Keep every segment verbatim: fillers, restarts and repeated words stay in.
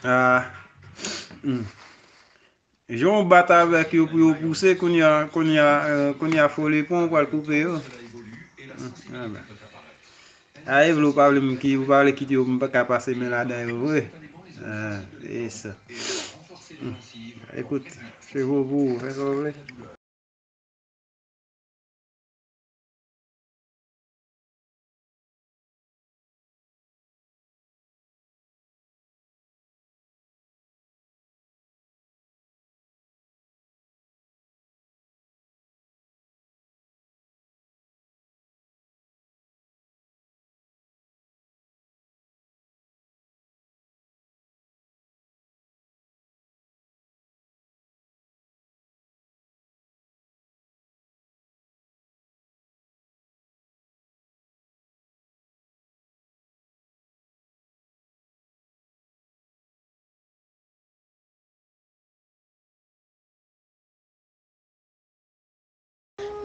Ah. Hmm. Jan w bat avèk yo pou yo pouse, kounye a, kounye a, euh, kounye a foli pran, ou pral koupe yo. Hmm, ah ben. A, e vle ou pa vle m ki, ou pa vle kite yo, m pa ka pase men ladan yo vre. Ah, e sa. Hmm. Ekout, se vo pou ou, fè sa w vle.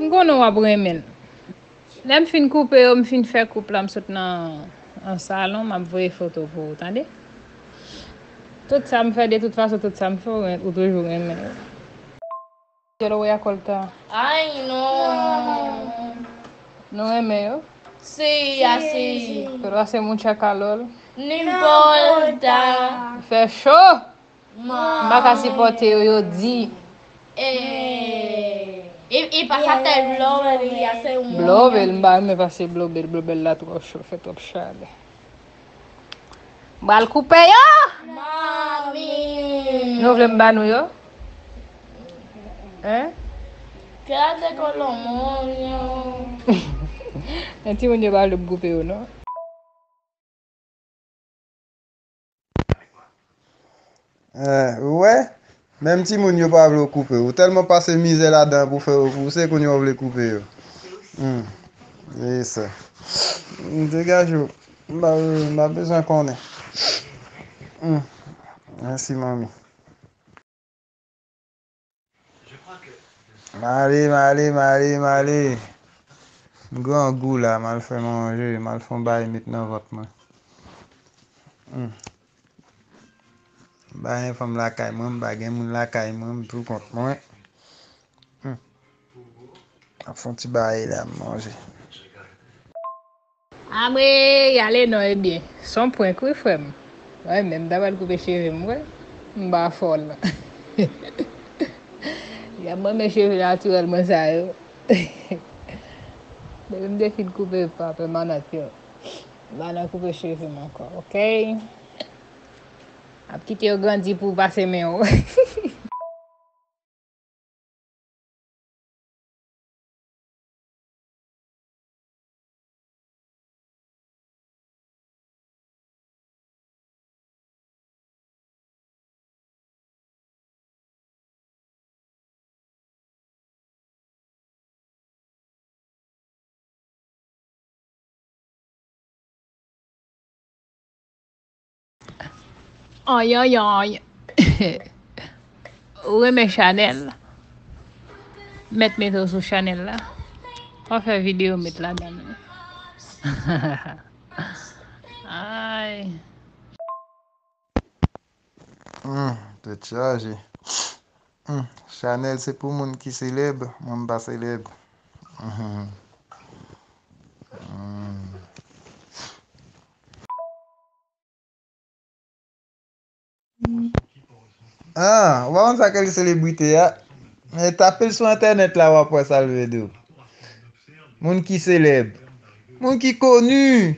M konnen w ap renmen l. Lè m fin koupe yo, m fin fè koup la, m sot nan, nan salon, m ap voye foto pou ou, tande? Tout sa m fè, de tout fason, tout sa m fè, ou ren-, ou toujou renmen yo. Yo lo voy a cortar. Ay, non. Nou renmen yo? Sí, así. Pero hace mucha calor. No importa. Fè cho. M pa ka sipòte yo, yo di. Eh, e, e pa sa fè blowel, li a se yon blowel, m pa renmen pase blowel, blowel la twò cho, fè twòp chalè. M pral koupe yo. Mami. Nou vle m ba nou yo? Hein? Kèlè de kolomon yo. Men timoun yo pa vle m koupe yo, non? Eh, ou wè? Menm timoun yo pa vle w koupe. Ou tèlman pase mizè ladan pou fè yo pouse, kounye a w vle koupe yo. Hmm. E sa. Hmm, degaje w. M pa, m pa bezwen konnen. Hmm. Mèsi, manmi. M ale, m ale, m ale, m ale. M grangou la, m al fè manje, m al fè yon bagay met nan vant mwen. Hmm. M pa gen fanm lakay mwen, m pa gen moun lakay mwen, m pou kont mwen. Hmm. M ap fè yon ti bagay la, m manje. Anmwey, ale non, ebyen. Se yon prank wi, frè m. Mwen menm, m ta pral koupe cheve m, wi. M pa fòl. Ya mwen, men cheve natirèl mwen sa yo. Depi m te fin koupe pa pèmanant yo, m pa nan koupe cheve m ankò, oke? Ap kite yo grandi pou w pase men w. Anyanyan. Ou renmen chanèl? Mèt mete w sou chanèl la. W ap fè videyo met ladan l. Ay. Hmm, tèt chaje. Hmm, chanèl se pou moun ki selèb, mwen m pa selèb. Hmm. Hmm. Ah, ou pa konn sa k rele selebrite a? Men tape l sou entènèt la, w ap wè sa l vle di w. Moun ki selèb. Moun ki koni.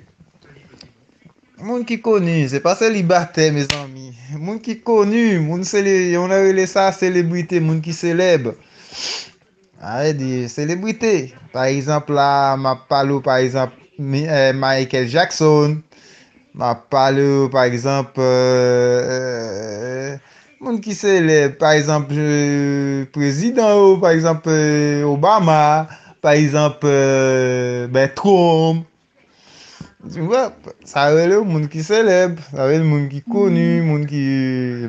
Moun ki koni. Se pa selibatè, mezanmi. Moun ki koni. Moun sele-, yo rele sa selebrite, moun ki selèb. Sa vle di selebrite. Pa egzanp la, m ap pale w, pa egzanp, Mi-, eh, Michael Jackson. M ap pale w, pa egzanp, eh, eh, moun ki selèb, pa egzanp, eh, prezidan yo, pa egzanp, eh, Obama, pa egzanp, eh, ben, Trump. Ou wè, sa rele w moun ki selèb, sa rele moun ki koni, moun ki,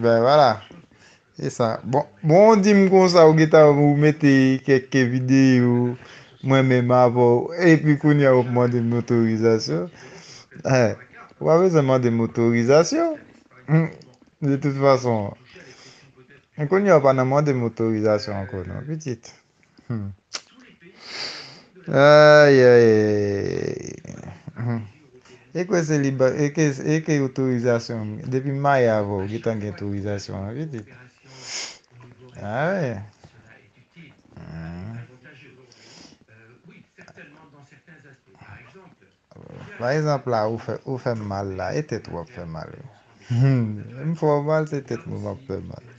ben, vwala. E sa. Bon, bon, w di m konsa, ou gentan ou mete kèk videyo mwen menm avè w, epi kounye a w ap mande m otorizasyon. Eh, ou pa bezwen mande m otorizasyon. Hmm. De tout fason, kounye a w pa nan mande m otorizasyon ankò non, pitit. Hmm. Ay, ay, ay. Hmm. E kwè se li ba, e ke, e ke otorizasyon m. Depi m marye avè w, gentan gen otorizasyon an, pitit. Ah wi. Hmm. Pa egzanp la, ou fè, ou fè m mal la, e tèt ou ap fè mal wi. M fè w mal, se tèt mwen m ap fè mal.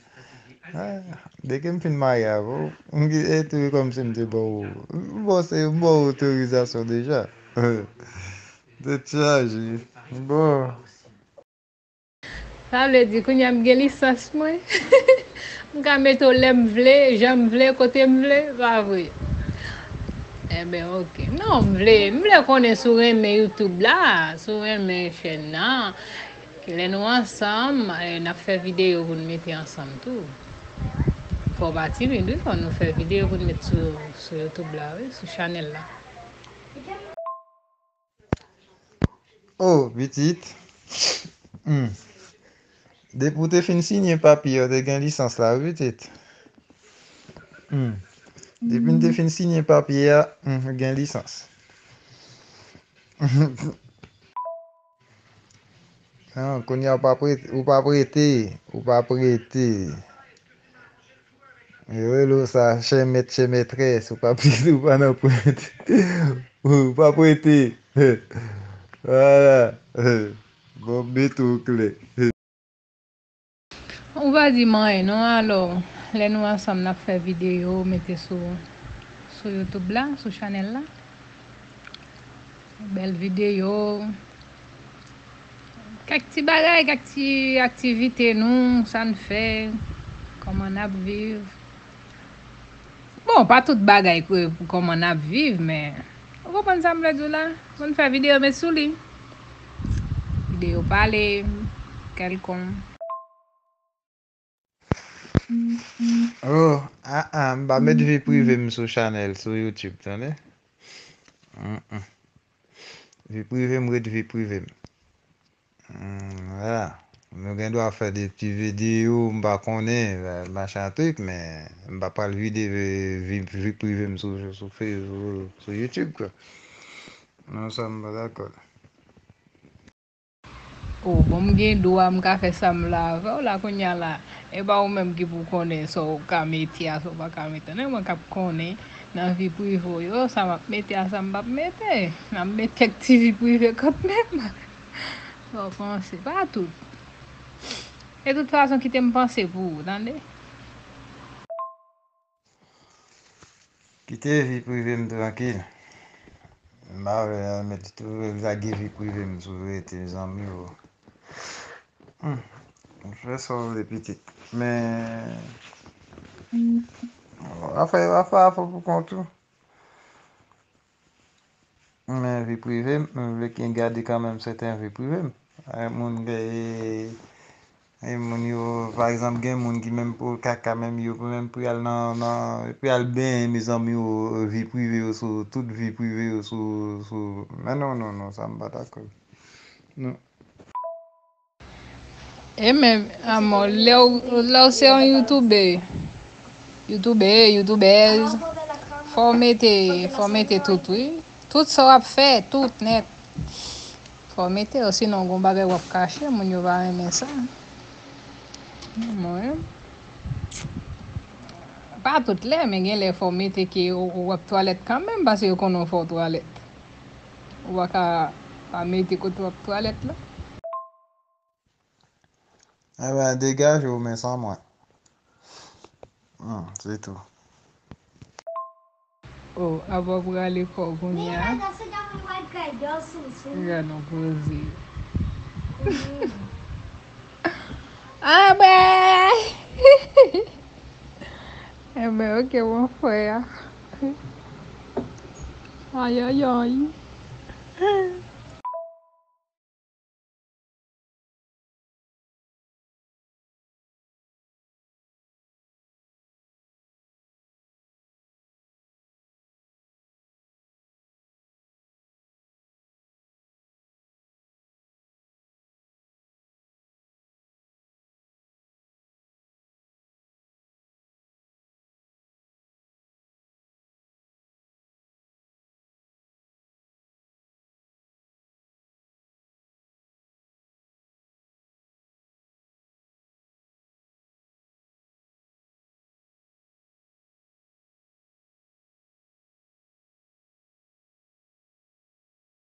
Ah, depi m fin marye avè w, m gen, e tou e kòmsi m te ba w, m ba w se, m ba w otorizasyon deja. Tèt chaje. Bon. Sa vle di, kounye a m gen lisans mwen. M ka mete w lè m vle, jan m vle, kote m vle, pa vre? Enben, oke. Non, m vle, m vle konnen si w renmen YouTube la, si w renmen chèn nan. Lè nou ansanm, eh, n ap fè videyo pou n mete ansanm tou. Fò w pa timid, wi, fò nou fè videyo pou n met sou, sou YouTube la, wi, sou chanèl la. Oh, pitit. Hmm. Depi w te fin siyen papye a, w te gen lisans la, wi, pitit. Hmm. Depi n te fin siyen papye a, hmm, w gen lisans. Non, kounye a w pa prete, ou pa prete, ou pa prete. Yo rele w sa, chè mèt, chè mètrès, ou pa prete, ou pa nan prete. Ou pa prete. Vwala. Bon, m mete w klè. Ou pa di m anyen non, alò, lè nou ansanm n ap fè videyo, mete sou, sou YouTube la, sou chanèl la. Bèl videyo. Kèk ti bagay, kèk ti aktivite nou, sa n fè, kòman n ap viv. Bon, pa tout bagay kwe pou kòman n ap viv, men ou konprann sa m vle di w la? Moun fè videyo met sou li. Videyo pale, kèlkonk. Oh, ah, ah, m pa met vi prive m sou chanèl, sou YouTube, tande? Mm, mm. Vi prive m ret vi prive m. Hmm, vwala. Nou gen dwa fè de ti videyo, m pa konnen, machin twik, men m pa pral vide vi, vi, vi prive m sou, sou Facebook, sou YouTube, kwa. Non, sa m pa dakò. Oh, bon, m gen dwa, m ka fè sa m vle avè w la, kounye a la. E pa ou menm ki pou konnen sa w ka mete a, sa w pa ka mete. Non, mwen k ap konnen nan vi prive w yo, sa m ap mete a, sa m p ap mete. M ap met kèk ti vi prive kanmenm. Sa w panse? Pa tout. E tout fason, kite m panse pou ou, tande? Kite vi prive m trankil. M pa vle mete tou lage vi prive m sou rete zanmi yo. Hmm. Fè sa w vle pitit. Men afè yo, afè a fè pou kont ou. Men vi prive m, m vle gen gade kanmenm sèten vi prive m. Ay, moun gen, e, e, moun yo, pa egzanp, gen moun ki menm pou kaka, menm yo pou menm pou y al nan, nan, pou y al benyen, mezanmi, yo, vi prive yo sou, tout vi prive yo sou, sou, men non, non, non, sa m pa dakò. Non. E men, amò, lè w, lè w se yon youtube, youtube, youtubèz, fò w mete, fò w mete tout, wi. Tout sa w ap fè, tout nèt. Fò w mete, osinon, gon bagay w ap kache, moun yo pa renmen sa. Mwen, pa tout lè, men gen lè fò w mete ke w, w ap twalèt kanmenm, paske yo konnen w fè w twalèt. Ou pa ka pa mete kote w ap twalèt la. Ebyen, degaje w, men san mwen. Hmm, se tou. Oh, apa w prale fò kounye a? Gad yon poze. Ah, ben! Enben, oke, mon frè. Ayayay.